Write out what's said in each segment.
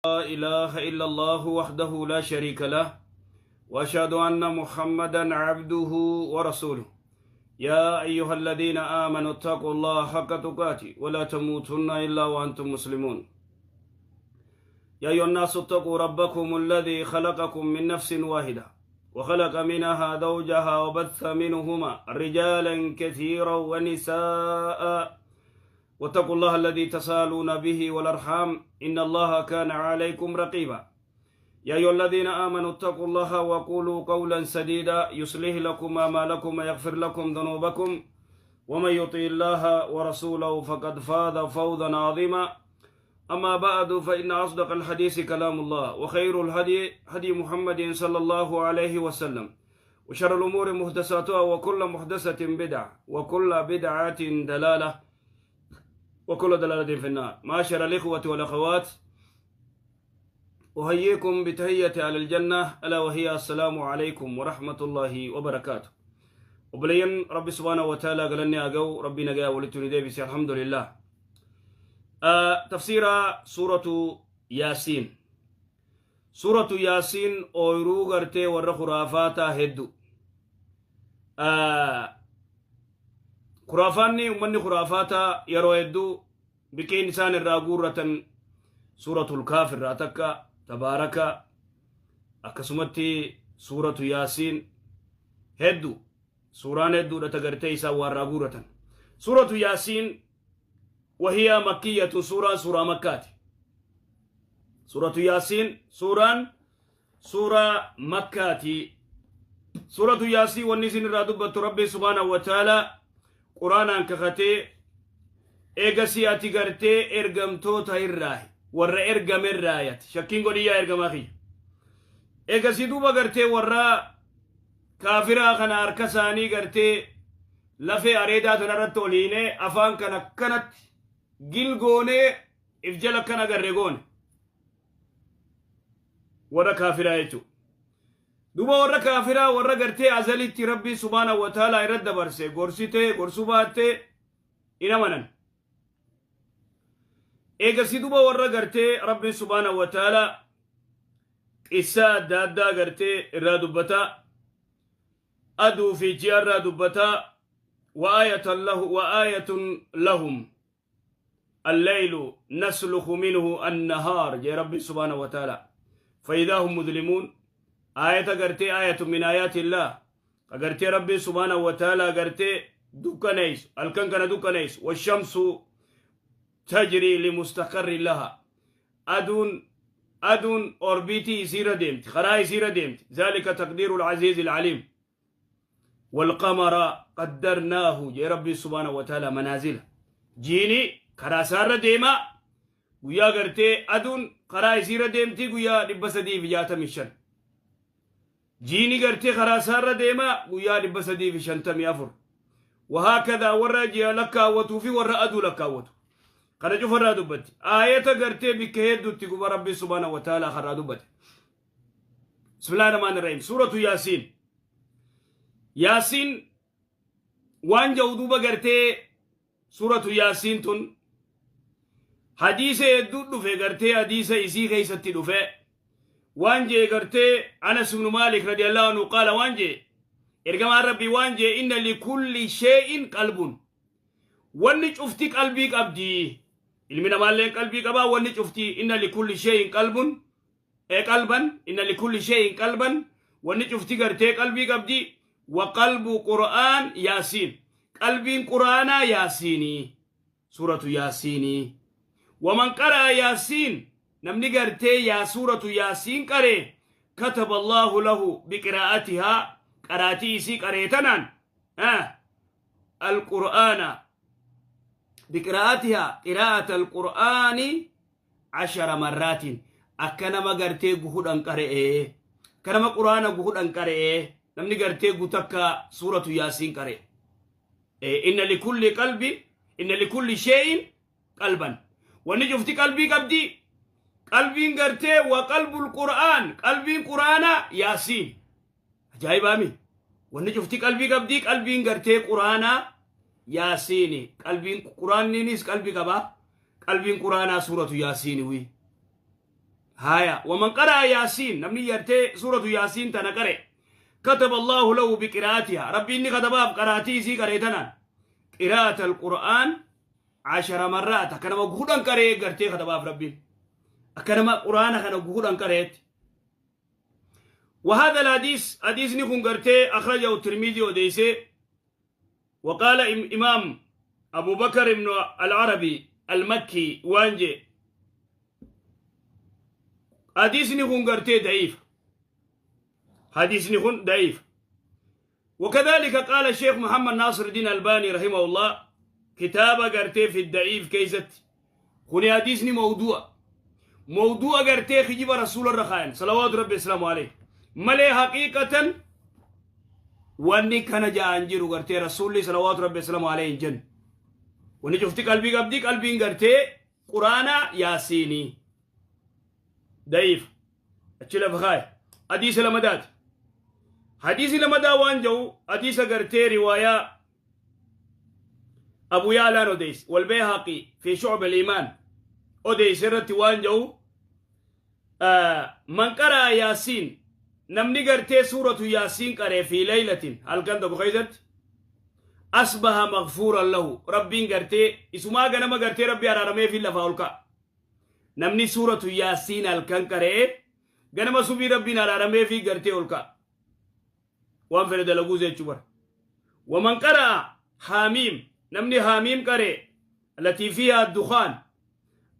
إله إلا الله وحده لا شريك له، وأشهد أن محمدا عبده ورسوله. يا أيها الذين آمنوا اتقوا الله حق تقاته ولا تموتن إلا وأنتم مسلمون. يا أيها الناس اتقوا ربكم الذي خلقكم من نفس واحدة وخلق منها زوجها وبث منهما رجالا كثيرا ونساء، واتقوا الله الذي تسالون به والأرحام إن الله كان عليكم رقيبا. يا أيها الذين آمنوا اتقوا الله وقولوا قولا سديدا يصلح لكم أعمالكم ويغفر لكم ذنوبكم، ومن يطع الله ورسوله فقد فاز فوزا عظيما. أما بعد، فإن أصدق الحديث كلام الله، وخير الهدي هدي محمد صلى الله عليه وسلم، وشر الأمور محدثاتها، وكل محدثة بدعة، وكل بدعة دلالة، وكل دلالة في النار. معاشر الإخوة والأخوات، أحييكم بتحية أهل الجنة، ألا وهي السلام عليكم ورحمة الله وبركاته. Obboleeyyan، Rabbi سبحانه وتعالى galanni haa ga'u. Rabbi nagaa walitti nu deebise، الحمد لله. تفسير سورة ياسين. سورة ياسين ooyruu gartee warra khuraafaataa heddu. Khuraafaanni ummanni khuraafaataa yeroo hedduu biqiin isaan irraa guurratan Suuratul Kaaf irraa takka, Tabaaraka, akkasumatti Suuratu Yaasiin heddu, suuraan hedduudha tagartee isaan waa irraa guurratan. Suuratu Yaasiin وهي مكية، suuraan suuraa Makkaati. Suuratu Yaasiin suuraan suuraa Makkaati. Suuratu Yaasiin wanni isin irraa dubbattu, Rabbi سبحانه وتعالى Quraanaan kakatee, eegasii ati gartee ergamtoota irraa warra ergame irraayati shakkiin godhiyyaa ergamaa kiyya. Eegasii duuba gartee warra kaafiraa kana harka isaanii gartee lafee areedaa tanarratti oliinee, afaan kana akkanatti gilgoonee, if jala akkana agarre goone warra kaafiraa jechuudha. Duuba warra kaafiraa, warra gartee azalitti Rabbii سبحانه وتعالى irratti dabarse, gorsitee gorsuu baattee in amanan. Eegasii duuba warra gartee Rabbii سبحانه وتعالى qissaa adda addaa gartee irraa dubbataa, aduu fi ji'a irraa dubbataa. وآية له وآية لهم الليل نسلخ منه النهار jee Rabbi سبحانه وتعالى فإذا هم مظلمون. آية gartee آية من آيات الله gartee Rabbi سبحانه وتعالى gartee dukkaneys halkan kana dukkaneys. والشمس تجري لمستقر لها، aduun orbiitii isiirra deemti, karaa isiirra deemti. ذلك تقدير العزيز العليم. والقمر قدرناه jee Rabbi سبحانه وتعالى منازل. Jiini karaa isaarra deema. Guyyaa gartee aduun karaa isiirra deemti guyyaa 365, jiini gartee karaa isaarra deema guyyaa 354. وهكذا warra ji'a lakkaawwatuu fi warra aduu lakkaawwatu kana cufarraa dubbatti. Aayata gartee bikka hedduutti guba Rabbi سبحانه وتعالى karaa dubbate. بسم الله الرحمن الرحيم. سورة ياسين. Yaasiin waan jedhu duuba gartee Suuratu Yaasiin tun hadiisa hedduu dhufe, gartee hadiisa isii keeysatti dhufe. Waan jee gartee Anas ibnu Maalik رضي الله عنه قال, waan jee ergamaan Rabbii waan jee: إن لكل شيء قلب. Wanni cufti qalbii qabdi. Ilmi namaalleen qalbii qabaa. Wanni cufti إن لكل شيء قلب قلبا، إن لكل شيء قلبا، wanni cufti gartee qalbii qabdi. وقلب قرآن يس. Qalbiin Quraanaa Yaasiinii, Suuratu Yaasiinii. ومن قرأ يس، namni gartee yaa Suuratu Yaasiin qaree، كتب الله له بقراءتها، qaraatii isii qareetanaan، القرآن بقراءتها، قراءة القرآن 10 مرات، akka nama gartee guhudhan qare'ee, akka nama Quraana guhudhan qare'ee, namni gartee gutakka Suuratu Yaasiin qare. إن لكل قلب، إن لكل شيء قلبا، wanni cufti qalbii qabdi. Qalbiin gartee وقلب القرآن، qalbiin Quraana يس. Ajaa'ibaami! Wanni cufti qalbii qabdi, qalbiin gartee Quraanaa Yaasiini. Qalbiin Quraanniinis qalbii qaba. Qalbiin Quraanaa Suuratu Yaasiini. Wi Haya, ومن قرأ ياسين، namni gartee suuratu Yaasiin tana qare، كتب الله له بقراءتها، ربي inni katabaaf qaraatii isii qaree tanaan قراءة القرآن 10 مرات، akkanama 10 qaree gartee katabaaf Rabbiin akkanama quraana kana 10 qareetti. وهذا الحديث، حديث نكون قرتي أخرجه الترمذي وديسي. وقال إمام أبو بكر بن العربي المكي وانجي حديث نكون قرتي ضعيف، حديث نكون ضعيف. وكذلك قال الشيخ محمد ناصر الدين الباني رحمه الله كتاب قرتي في الضعيف كيست خوني حديثني موضوع، موضوع قرتي خجب رسول الرخائن صلوات ربي السلام عليه ملي. حقيقة واني كان جاء انجرو قرتي رسول صلوات ربي السلام عليه جن وني شفتي قلبي قبدي قلبي قرتي قرآن ياسيني ضعيف. أتشلا فخاي حديث لمدات، حديث لمدا وان جو حديث قرتي رواية أبو يعلى أوديس والبيهقي في شعب الإيمان أوديس رتي وان جو من قرأ ياسين، namni gartee suuratu Yaasiin qaree، في ليلة، halkan tokko keessatti، أصبح مغفورا له، Rabbiin gartee isumaa ganama gartee Rabbi araaramee fi lafaa ol ka'a. Namni suuratu Yaasiin halkan qaree ganama subii Rabbiin araaramee fi gartee ol ka'a, waan fedhe dalaguu jechuu bara. ومن قرأ حاميم، namni حاميم qaree، التي فيها الدخان،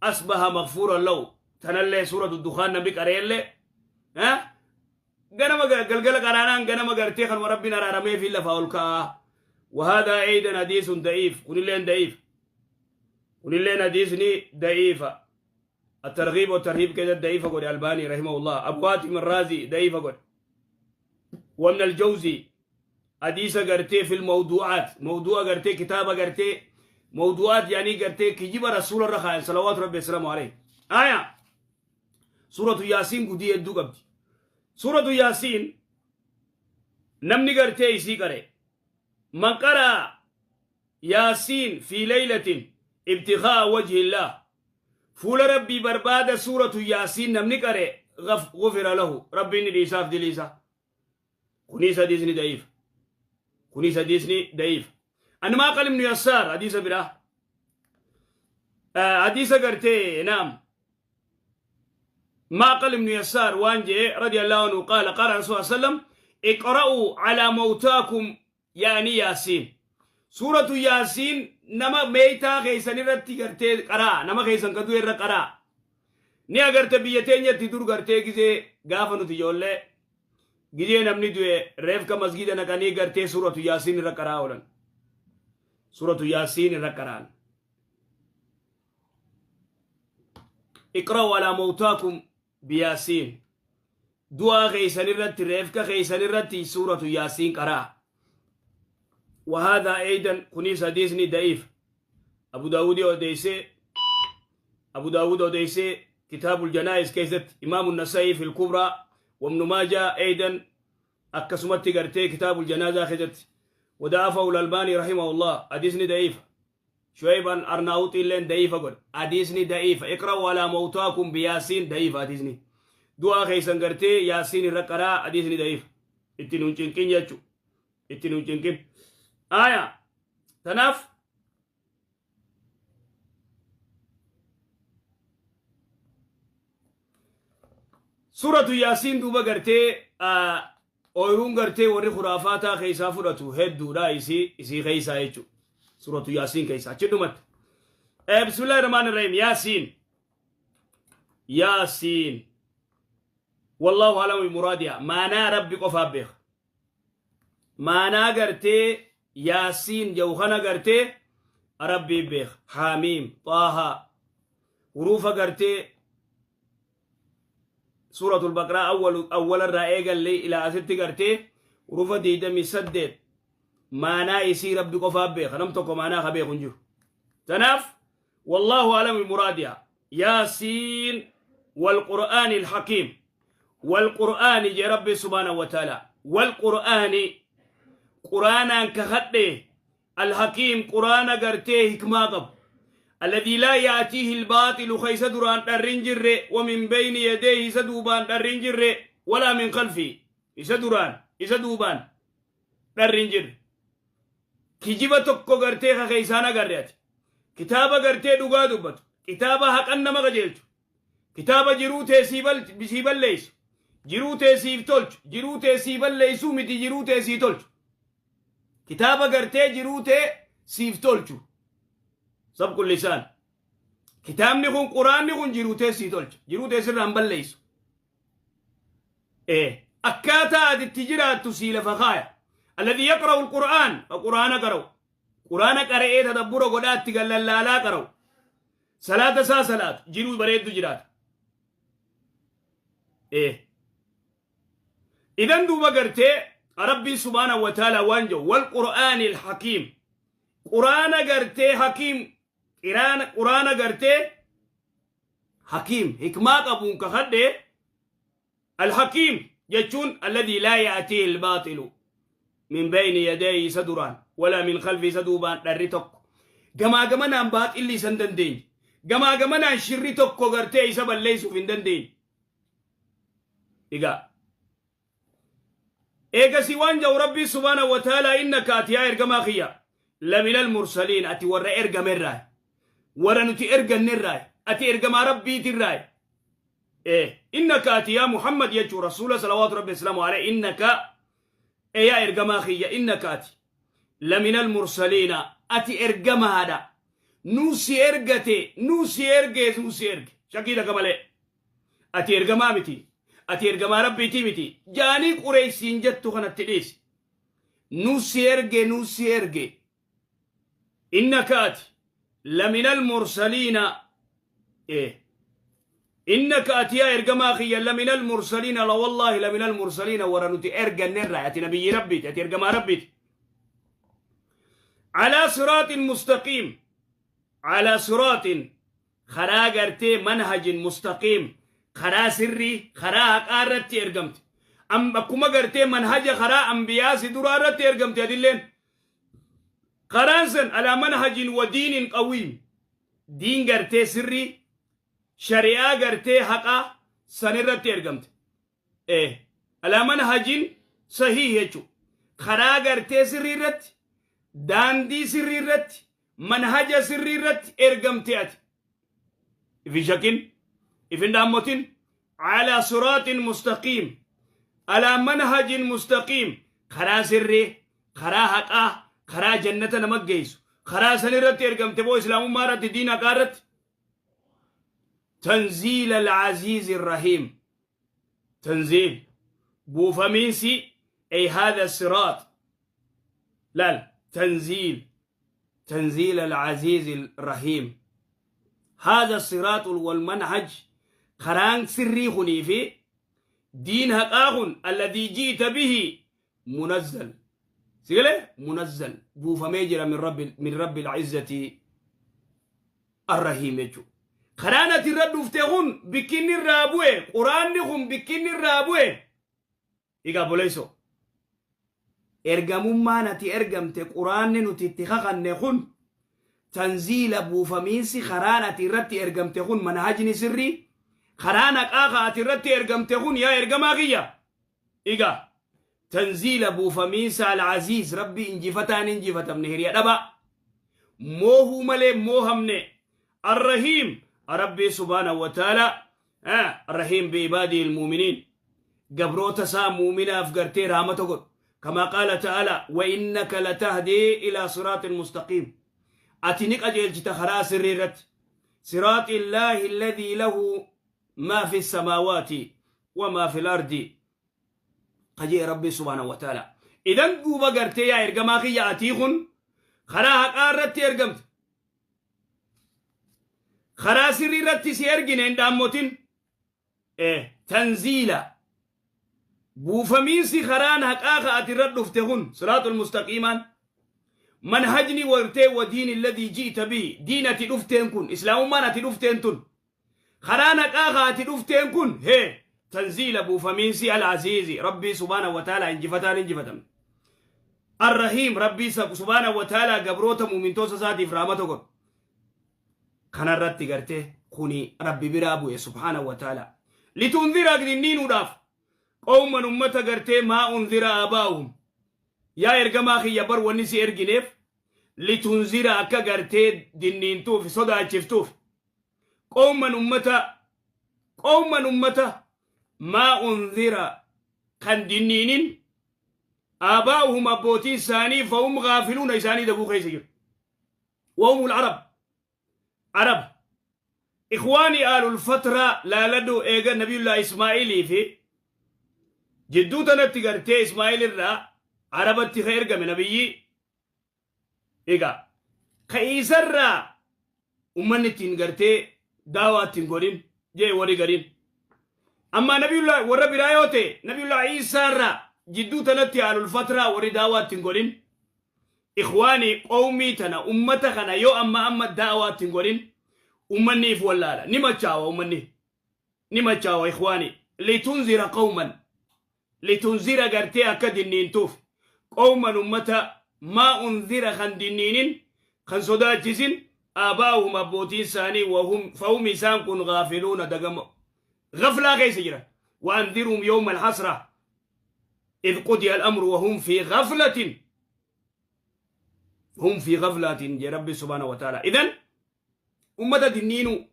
أصبح مغفورا له. Tanallee suuratu الدخان namni qareellee ها ganama galgala qaraanaan ganama gartee kanuma Rabbiin araaramee fi lafaa ol ka'a. وهذا أيضا حديث ضعيف، kunilleen ضعيف، kunilleen حديثني ضعيفة. الترغيب والترهيب كذا ضعيفة قول الألباني رحمه الله، أبو حاتم الرازي ضعيفة قول، ومن الجوزي حديث قرتي في الموضوعات، موضوع قرتي كتابة قرتي موضوعات، يعني قرتي كجيب رسول الرخاء صلوات ربي السلام عليه. آية سورة ياسين قدي يدو قبدي. سورة ياسين namni gartee isii qare، من قرأ ياسين في ليلة ابتغاء وجه الله، fuula Rabbii barbaada suuratu Yaasiin namni qare، غفر له، Rabbiin ni dhiisaaf diliisa. Kunis hadiisni da'iif، kunis hadiisni da'iif. عن معقل بن يسار، hadiisa biraa، hadiisa gartee نعم معقل بن يسار waan jee رضي الله عنه قال قال رسول الله صلى الله عليه وسلم: اقرأوا على موتاكم، يعني ياسين، سورة ياسين nama meeytaa keeysan irratti gartee qaraa, nama keeysan kaduu irra qaraa. Ni agarte biyya teenyatti dur gartee gizee gaafa nuti ijoollee gizee namni du'e reefka masgida naqanii gartee suuratu Yaasiin irra qaraa oolan, suuratu Yaasiin irra qaraan. اقرأوا على موتاكم بياسين، du'aa keeysan irratti, reefka keeysan irratti suuratu Yaasiin qaraa. وهذا أيضا kunis حديثني ضعيف. أبو داود أوديسي، أبو داود أوديسي كتاب الجنائز كيست، إمام النسائي في الكبرى، وابن ماجه أيضا akkasumatti gartee كتاب الجنازة كيست. وضعفه الألباني رحمه الله. حديثني ضعيف. شعيب الأرناؤوطي لين ضعيف قل حديثني ضعيف. اقرأوا على موتاكم بياسين ضعيف حديثني. du'a keeysan gartee Yaasiin irra qaraa hadiisni da'iif. Ittiin hin cinqin jechu, ittiin hin cinqin. Aya, tanaaf suuratu Yaasiin duuba gartee ooyiruun gartee warri khuraafaataa keessaa fudhatu hedduudha isii keessaa jechu, suuratu Yaasiin keessaa achi dhumatti. بسم الله الرحمن الرحيم. ياسين، ياسين، والله أعلم بمرادها. Maanaa Rabbi qofaaf beeka. Maanaa gartee Yaasiin jedhu kana gartee Rabbii beeka. Haamiim, Xaahaa, huruufa gartee suuratul Baqraa awwalarraa eegallee ilaa asitti gartee huruufa 28 maanaa isii Rabbi qofaaf beeka. Nam tokko maanaa ka beeku hin jiru. Tanaaf والله أعلم بمرادها. ياسين والقرآن الحكيم. والقرآن jee Rabbi سبحانه وتعالى، والقرآن، quraanaan kakadhe، الحكيم، quraana gartee hikmaa qabu. الذي لا يأتيه الباطل خيس دران الرنجر ومن بين يديه سدوبان الرنجر ولا من خلفه إسدران إسدوبان الرنجر كجيبة tokko gartee ka keeysaan agarreati kitaaba gartee dhugaa dubbatu, kitaaba haqan nama qajeelchu, kitaaba jiruu tee sii balleeysu, jiruu tee siif tolchu, jiruu tee sii balleeysuu miti, jiruu tee sii tolchu, kitaaba gartee jiruu tee siif tolchu. Sabqul lisaan kitaabni kun, Quraanni kun jiruu tee sii tolcha, jiruu tee sirraan balleeysu, akkaataa ati itti jiraattu sii lafa kaaya. الذي يقرأ القرآن، القرآن قرأ، قرآن قرأ، تدبر godhaatti gallallaalaa qara'u, salaata isaa salaatu, jiruu bareeddu jiraata. Idan duuba gartee Rabbiin سبحانه وتعالى waan jedhu: والقرآن الحكيم, quraana gartee hakiim, quraana gartee hakiim hikmaa qabuun kakadhe. الحكيم jechuun الذي لا يأتيه الباطل من بين يديه, isa duraan, ولا من خلفه, isa duubaan dharri tokko gamaa gamanaan baaxilli isa hin dandeenye, gamaa gamanaan shirri tokko gartee isa balleessuuf hin dandeenye. Egaa eegasii waan jedhu Rabbii سبحانه وتعالى: إنك, ati yaa ergamaa kiyya, لمن المرسلين, ati warra ergamerraa, warra nuti ergannerraa, ati ergamaa Rabbiitirraa. إنك, ati yaa Muhammad jechuu rasuula صلوات ربي وسلامه عليه, إنك, yaa ergamaa kiyya, إنك, ati, لمن المرسلين, ati ergamaadha. Nuu si ergate, nuu si ergee, nuu si erge, shakkii takka malee. Ati ergamaa miti, ati ergamaa Rabbiitii miti jaanii Qureeysiin jettu kanatti dhiisi. Nuu si erge, nuu si erge. إنك, ati, لمن المرسلين. إنك, ati yaa ergamaa kiyya, لمن المرسلين, لا والله لمن المرسلين, warra nuti ergannerraa. Ati nabiyyi Rabbiiti, ati ergamaa Rabbiiti. على صراط مستقيم, على صراط, karaa gartee, منهج مستقيم, karaa sirrii, karaa haqaa irratti ergamte. Akkuma gartee manhaja karaa ambiyaa si duraa irratti ergamte, adilleen karaan san على منهج ودين قويم, diin gartee sirrii, shari'aa gartee haqaa san irratti ergamte. على منهج صحيح jechu, karaa gartee sirrii irratti, daandii sirrii irratti, manhaja sirrii irratti ergamte. Ati ifin shakin, ifin dhaammotin. على صراط مستقيم, على منهج مستقيم, karaa sirrii, karaa haqaa, karaa jannata nama geessu, karaa san irratti ergamte boo, Islaamummaa irratti, diin haqaa irratti. تنزيل العزيز الرحيم, تنزيل, buufamiinsi, أي هذا الصراط, laal, تنزيل, تنزيل العزيز الرحيم, هذا الصراط والمنهج, karaan sirrii kunii fi diin haqaa kun, الذي جئت به منزل, sigale منزل, buufamee jira, من رب العزة الرحيم jechuu. Karaan ati irra dhufte kun bikkinni irraa bu'e, Quraanni kun bikkinni irraa bu'e. Egaa boleeyso, ergamummaan ati ergamte, Quraanni nuti itti kakanne kun, تنزيل, buufamiinsi karaan ati irratti ergamte kun, manhajni sirrii, karaan haqaa ka ati irratti ergamte kun, yaa ergamaa kiyya, egaa تنزيل, buufamiinsa, العزيز, Rabbi injifataan injifatamne, hiriya dhaba, moohuu malee moohamne, الرحيم, Rabbii سبحانه وتعالى, الرحيم بعباده المؤمنين, gabroota isaa muuminaaf gartee raamata godhu. كما قال تعالى: وإنك لتهدي إلى صراط مستقيم, ati ni qajeelchita karaa sirrii irratti, صراط الله الذي له ما في السماوات وما في الأرض, qajee Rabbii سبحانه وتعالى. Idan duuba gartee yaa ergamaa kiyya, atii kun karaa haqaa irratti ergamte, karaa sirrii irratti si ergine, hin dhaammotin. تنزيل, buufamiinsi karaan haqaa ka ati irra dhufte kun, صراط المستقيم aan, manhajni wartee, ودين الذي جئت به, diin ati dhufteen kun, Islaamummaan ati dhufteen tun, karaan haqaa ka ati dhufteen kun, hee, تنزيل, buufamiinsi, العزيز, Rabbii سبحانه وتعالى injifataan injifatamne, الرحيم, Rabbii سبحانه وتعالى gabroota muumintoota isaatiif raamata godhu. Kanarratti gartee kuni Rabbi biraa bu'e subhaanahu wa ta'ala. Litunzira, dinniinuudhaaf, qawman, ummata gartee, maa unzira aabaa'uhum. Yaa ergamaa kiyya, bar wanni si ergineef litunzira, akka gartee dinniintuuf, sodaachiftuuf, qawman, ummata, qawman, ummata, maa unzira, kan dinniinin, aabaa'uhum, abbootiin isaanii, fahum gaafiluuna, isaanii daguu keessa jiru. Wahumul arab, arab ikhwaani. Aalul fatra laaladhu. Eega Nabiyullah Ismaa'ilii fi jidduu tanatti gartee Ismaa'il irraa Arabatti ka ergame nabiyyi, egaa ka isarraa ummanni ittiin gartee daawaa ittiin godhin jee warri gariin. Amma Nabiyullah warra biraa yoo ta'e, Nabiyullah Iisaa irraa jidduu tanatti aalul fatraa warri daawaa ittiin godhin. Ikhwaani, qawmii tana, ummata kana yoo amma daawaa ittiin godhin, ummanni if wallaala, ni machaawa, ummanni ni machaawa. Ikhwaani, litunzira qawman, litunzira gartee akka dinniintuuf, qawman, ummata, maa unzira, kan dinniinin, kan sodaachisin, aabaa'uhum, abbootiin isaanii, wahum, fahum, isaan kun, gaafiluuna, dagamo, غفلة keessa jiran. وأنذرهم يوم الحسرة إذ قضي الأمر وهم في غفلة، هم في غفلة يا ربي سبحانه وتعالى. إذن ummata dinniinuu,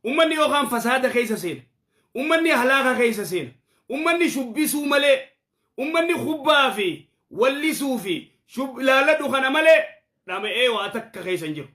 ummanni yookaan fasaada keessa seena, ummanni halaaka keessa seena, ummanni shubbisuu malee, ummanni kubbaa fi wallisuu fi laaladhu kana malee dhama'ee waa takka keessa hin jiru.